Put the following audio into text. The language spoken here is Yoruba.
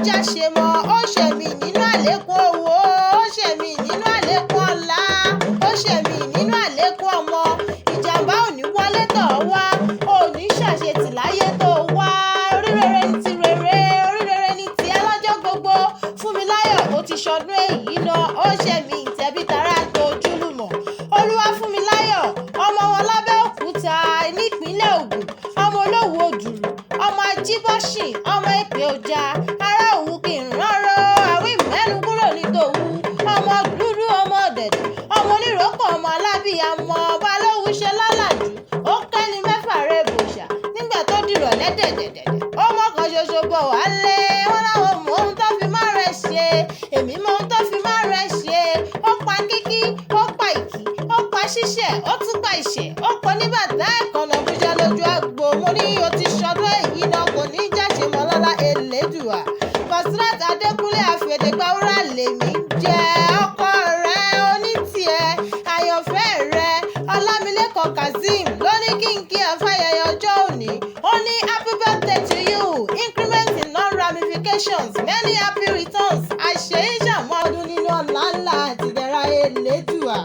jáṣe mọ́. Ó ṣẹ̀mí nínú àlékún owó, ó ṣẹ̀mí nínú àlékún ọlá, ó ṣẹ̀mí nínú àlékún ọmọ. Ìjàmbá ò ní wọlé tọ̀ ọ́ wá, ò ní ṣàṣetì láyé tó wá. Orí rere ní ti rere, orí rere ní tiẹ̀ lọ́jọ́ gbogbo. Fúnmiláyọ̀, ó ti ṣọdún èyí náà, ó ṣẹ̀mí tẹ̀bí tará tojúlùmọ̀. Olúwa Fúnmiláyọ̀, ọmọ wọn lábẹ́òkúta nípínlẹ̀ Ògùn, ọmọ Olówú Òdùrú, ọmọ Ajíbọ́sìn, ọmọ Èpè Ọjà, ará Òwu kì í ránró, àwí mẹ́nu kúrò ní tòwu, ọmọ dúdú, ọmọ dẹ̀dẹ̀, ọmọ oníròkò, ọmọ alábìyamọ. Balówu ṣe lálàjù, ó kẹ́ni mẹ́fà rẹ̀ bòṣà. Nígbà tó dìrọ̀lẹ́ dẹ̀dẹ̀dẹ̀dẹ̀, ó mọ̀kan ṣoṣo bọ̀ wálé. Wọ́n láwọn mọ ohun tó fi má rẹ̀ ṣe, èmi mọ ohun tó fi má rẹ̀ ṣe. Ó pa kíkí, ó pa ìkí, ó pa ṣíṣẹ̀, ó tún pa ìṣẹ̀, ó pọ̀ ní bàtà ẹ̀kànnà bújá lójú àgbo. Mo ní o ti ṣọdún èyí náà, kò ní jáṣe mọ́ lọ́lá Elédùà. Basirat Adékúnlé Àfẹ̀dẹ̀gbàwúrà lèmi ń jẹ́. Ọkọ rẹ̀, onítìẹ̀, àyànfẹ́ rẹ̀, Ọlámilékan Kazeem ló ní kí n kí ẹ fáyẹyẹ ọjọ́ òní. Ó ní happy birthday to you, increment in non ramifications, many happy returns. Àṣeyí ṣàmọ́dún nínú ọ̀la ńlá àti ìdẹ̀ra Elédùà.